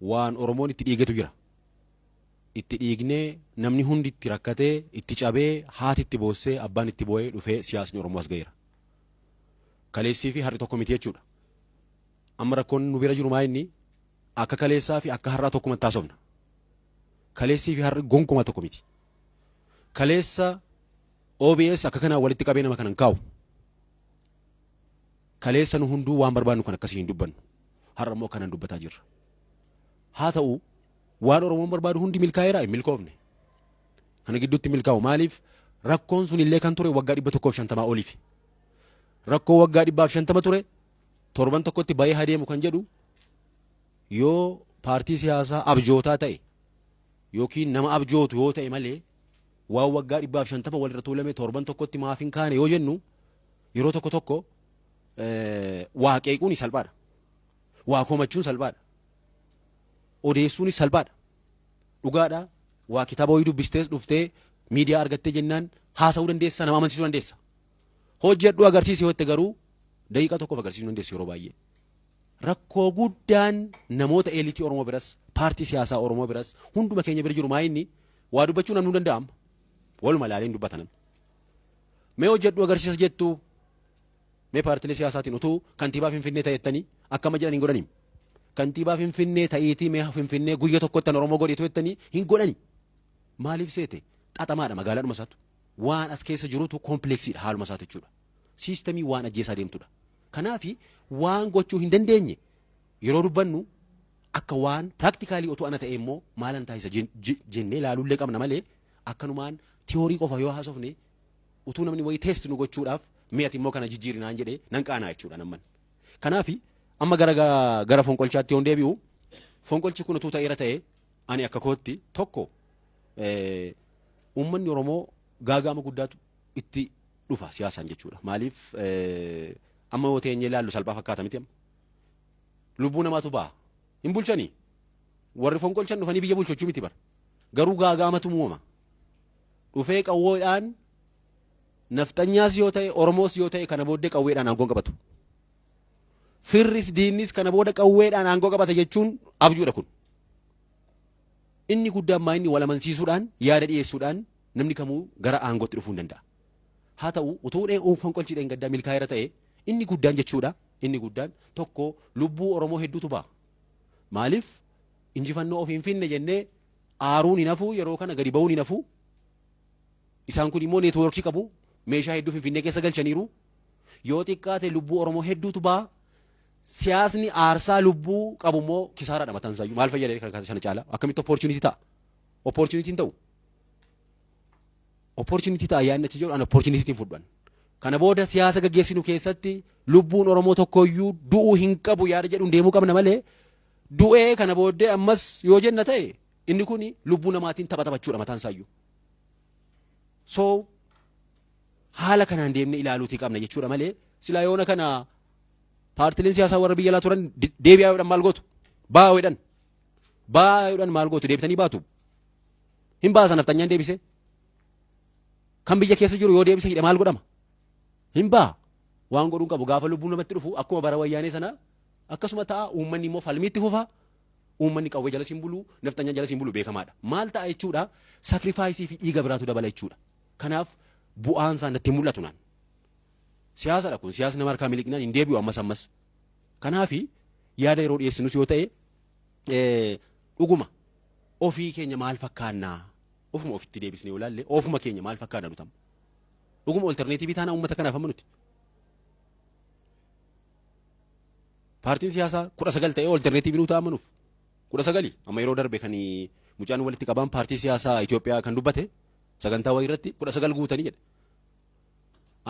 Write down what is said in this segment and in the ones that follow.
Waan Oromoon itti dhiigetu jira. Itti dhiignee namni hundi itti rakkatee itti cabee haati itti boossee abbaan itti boo'ee dhufee siyaasni Oromoo as ga'eera. Kaleessii fi har'i tokko miti jechuudha. Amma rakkoon nu bira jiru maa inni akka kaleessaa fi akka har'aa tokkumatti haasofna. Kaleessii fi har'i gonkumaa tokko miti. Kaleessa OBS akka kanaan walitti qabee nama kana hin kaa'u. Kaleessa nu hunduu waan barbaannu kan akkasii hin dubbannu. Har'a immoo akkanaan dubbataa jirra. Haa ta'u waan Oromoon barbaadu hundi milkaa'eera hin milkoofne. Kana gidduutti milkaa'u maaliif rakkoon sun illee kan ture waggaa 150 oliif. Rakkoo waggaa 150 ture torban tokkotti bahee hadeemu kan jedhu yoo paartii siyaasaa abjootaa ta'e yookiin nama abjootu yoo ta'e malee waan waggaa 150 walirra tuulame torban tokkotti maaf hin kaane yoo jennu yeroo tokko tokko waa qeequun salphaadha. Waa komachuun salphaadha. Odeessuunis salphaadha. Dhugaadha. Waa kitaaba wayii dubbistees dhuftee miidiyaa argattee jennaan haasa'uu dandeessa nama amansiisuu dandeessa. Hojjedhu agarsiisi yoo jette garuu daqiiqaa tokkoof agarsiisuu dandeessu yeroo baay'ee. Rakkoo guddaan namoota eelitii Oromoo biras paartii siyaasaa Oromoo biras hunduma keenya bira jiru maa inni waa dubbachuu namni hin danda'amu. Waluma ilaalee hin dubbata namni. Mee hojjedhu agarsiisa jettu mee paartilee siyaasaatiin utuu kantiibaa Finfinnee ta'ettanii akkama jedhan hin godhanii. Kantiibaa Finfinnee ta'iitii mee Finfinnee guyya tokkotti an Oromoo godhitu jettanii hin godhani. Maaliif seete xaxamaadha magaalaadhuma isaatu. Waan as keessa jirutu kompleksiidha haaluma isaatu jechuudha. Siistemii waan ajjeesaa deemtudha. Kanaafi waan gochuu hin dandeenye yeroo dubbannu akka waan piraaktikaalii utuu ana ta'e immoo maalan taasisa jennee ilaaluullee qabna malee akkanumaan tiyoorii qofa yoo haasofne utuu namni wayii teesti nu gochuudhaaf mee ati immoo kana jijjiiri naan jedhee nan qaanaa jechuudha namman. Kanaafi amma gara gara fonqolchaatti yoon deebi'u fonqolchi kun utuu ta'eera ta'e ani akka kootti tokko uummanni Oromoo gaaga'ama guddaatu itti dhufa siyaasaan jechuudha. Maaliif amma yoo teenyee ilaallu salphaa fakkaata miti amma. Lubbuu namaatu ba'a. Hin bulchanii. Warri fonqolchan dhufanii biyya bulchu jechuu miti bara. Garuu gaaga'amatu uumama. Dhufee qawweedhaan nafxanyaas yoo ta'e Oromoos yoo ta'e kana booddee qawweedhaan aangoon qabatu. Firris diinnis kana booda qawweedhaan aangoo qabata jechuun abjuudha kun. Inni guddaan maa inni wal amansiisuudhaan yaada dhiyeessuudhaan namni kamuu gara aangootti dhufuu hin danda'a. Haa ta'u utuu fonqolchi dheengaddaa milkaa'eera ta'e inni guddaan jechuudha inni guddaan tokko lubbuu Oromoo hedduutu ba'a. Maaliif injifannoo ofii hin finne jennee aaruun hin hafu yeroo kana gadi ba'uun hin hafu. Isaan kun immoo neetwoorkii qabu meeshaa hedduu Finfinnee keessa galchaniiru. Yoo xiqqaate lubbuu Oromoo hedduutu ba'a. Siyaasni aarsaa lubbuu qabu immoo kisaaraadha mataan isaayyuu. Maal fayyada kan sana caalaa? Akkamitti opportunity ta'a? Opportunity hin ta'u. Opportunity ta'a yaadni achi jedhu an opportunity hin fudhan. Kana booda siyaasa gaggeessinu keessatti lubbuun Oromoo tokkoyyuu du'uu hin qabu yaada jedhuun deemuu qabna malee du'ee kana booddee ammas yoo jenna ta'e inni kun lubbuu namaatiin tapha taphachuudha mataan isaayyuu. So haala kanaan deemnee ilaaluutii qabna jechuudha malee silaa yoona kana paartileen siyaasaa warra biyya alaa turan deebi'aa yoodhan maal gootu? Ba'aa yoodhan. Ba'aa yoodhan maal gootu? Deebitanii baatu. Hin baasa nafxanyaan deebisee. Kan biyya keessa jiru yoo deebise hidhe maal godhama? Hin ba'a. Waan godhuun qabu gaafa lubbuun namatti dhufu akkuma bara wayyaanee sana akkasuma ta'a uummanni immoo falmiitti fufa. Uummanni qawwee jala siin bulu nafxanyaan jala siin bulu beekamaadha. Maal ta'a jechuudha sakrifaayisii fi dhiiga biraatu dabala jechuudha. Kanaaf bu'aan isaa natti mul'atu naan. Siyaasadha kun siyaasni nama harkaa miliqnaan hin deebi'u ammas ammas. Kanaafi yaada yeroo dhiyeessinus yoo ta'e dhuguma ofii keenya maal fakkaannaa ofuma ofitti deebisnee yoo ilaalle ofuma keenya maal fakkaanna nuti amma. Dhuguma olterneetiivii taanaa uummata kanaaf amma nuti. Paartiin siyaasaa 19 ta'ee olterneetiivii nuu ta'a amma nuuf. 19 amma yeroo darbe kan mucaan walitti qabaan paartii siyaasaa Itoophiyaa kan dubbate sagantaa wayii irratti 19 guutanii jedhe.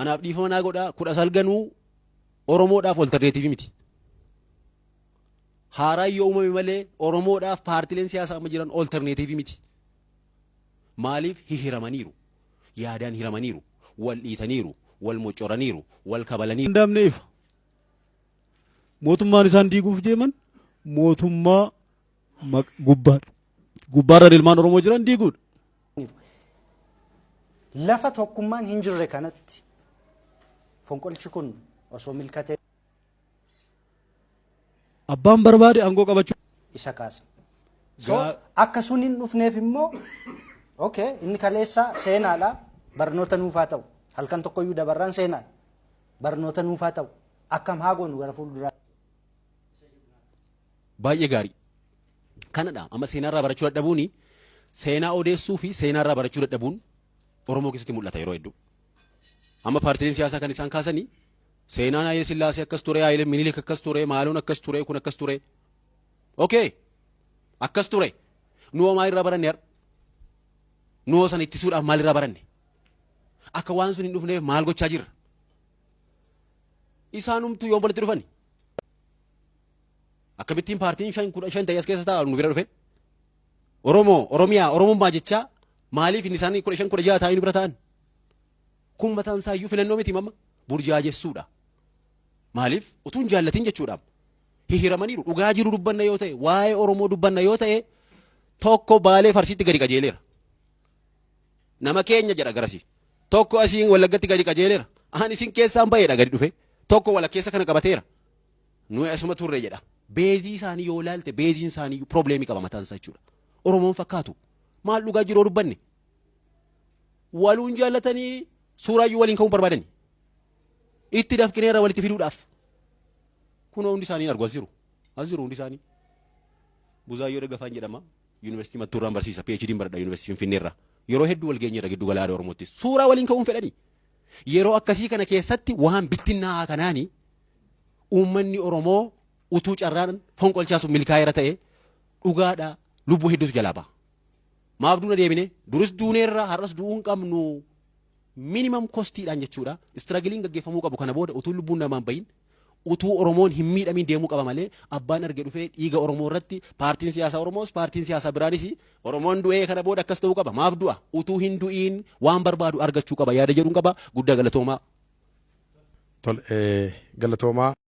Anaaf dhiifama naa godhaa 19nuu Oromoodhaaf olterneetiivii miti. Haaraan yoo uumame malee Oromoodhaaf paartileen siyaasaa amma jiran olterneetiivii miti. Maaliif hihiramaniiru? Yaadaan hiramaniiru, wal dhiitaniiru, wal moccoraniiru, wal kabalaniiru. Danda'amne ifa. Mootummaan isaan diiguuf deeman mootummaa gubbaadha. Gubbaarraan ilmaan Oromoo jiran diiguudha. Lafa tokkummaan hin jirre kanatti fonqolchi kun osoo milkatee Abbaan barbaade aangoo qabachuu isa kaasna. So akka sun hin dhufneef immoo, okay, inni kaleessa seenaadha, barnoota nuufaa ta'u. Halkan tokkoyyuu dabarraan seenaadha, barnoota nuufaa ta'u. Akkam haa goonu gara fuulduraa? Baay'ee gaarii. Kanadha amma seenaarraa barachuu dadhabuuni, seenaa odeessuu fi seenaarraa barachuu dadhabuun Oromoo keessatti mul'ata yeroo hedduu. Amma paartileen siyaasaa kan isaan kaasanii seenaan Haayile Sillaasee akkas ture, Haayile Minilik akkas ture, maaloon akkas ture, kun akkas ture. Okay. Akkas ture. Nu maalirraa baranne har'a? Nu sana ittisuudhaaf maalirraa baranne? Akka waan sun hin dhufneef maal gochaa jirra? Isaanumtuu yoom walitti dhufani? Akkamittiin paartiin 5 15 ta'e as keessa taa'u nu bira dhufe? Oromoo, Oromiyaa, Oromummaa jechaa maaliif inni isaanii 15 16 taa'anii nu bira ta'an? Kun mataan isaa iyyuu filannoo miti mamma, burjaajessuudha. Maaliif utuu hin jaallatin jechuudha. Hihiramaniiru. Dhugaa jiru dubbanna yoo ta'e, waa'ee Oromoo dubbanna yoo ta'e, tokko Baalee Farsiitti gadi qajeeleera. Nama keenya jedha garasii. Tokko asiin Wallaggatti gadi qajeeleera. Ahan isin keessaan ba'eedha gadi dhufe. Tokko walakkeessa kana qabateera. Nuyi asuma turre jedha. Base isaanii yoo ilaalte, baseiin isaanii problem qaba mataan isaa jechuudha. Oromoon fakkaatu. Maal, dhugaa jiru dubbanne? Waluun jaallatanii suuraayyuu waliin ka'uun barbaadani. Itti dafqineerra walitti fiduudhaaf. Kunoo hundi isaanii argu, as jiru. As jiru hundi isaanii. Buzaayyoo Daggafaan jedhama. Yuunivarsiitii Mattuurraan barsiisa. PhD'n baradha Yuunivarsiitii Finfinneerra. Yeroo hedduu wal geenyeerra giddu gala aadaa Oromootti. Suuraa waliin ka'uun fedhani. Yeroo akkasii kana keessatti waan bittinnaa'aa kanaani uummanni Oromoo utuu carraan fonqolchaa sun milkaa'eera ta'e, dhugaadha, lubbuu hedduutu jalaa ba'a. Maaf duuna deebine? Duris duuneerra, har'as du'uu hin qabnu. Minimum costiidhaan jechuudha. Struggleiin gaggeeffamuu qabu kana booda utuu lubbuun namaan bahin, utuu Oromoon hin miidhamiin deemuu qaba malee, abbaan arge dhufee dhiiga Oromoo irratti paartiin siyaasaa Oromoos, paartiin siyaasaa biraanis Oromoon du'ee kana booda akkas ta'uu qaba. Maaf du'a? Utuu hin du'iin waan barbaadu argachuu qaba yaada jedhuun qaba. Guddaa galatoomaa. Tole, galatoomaa.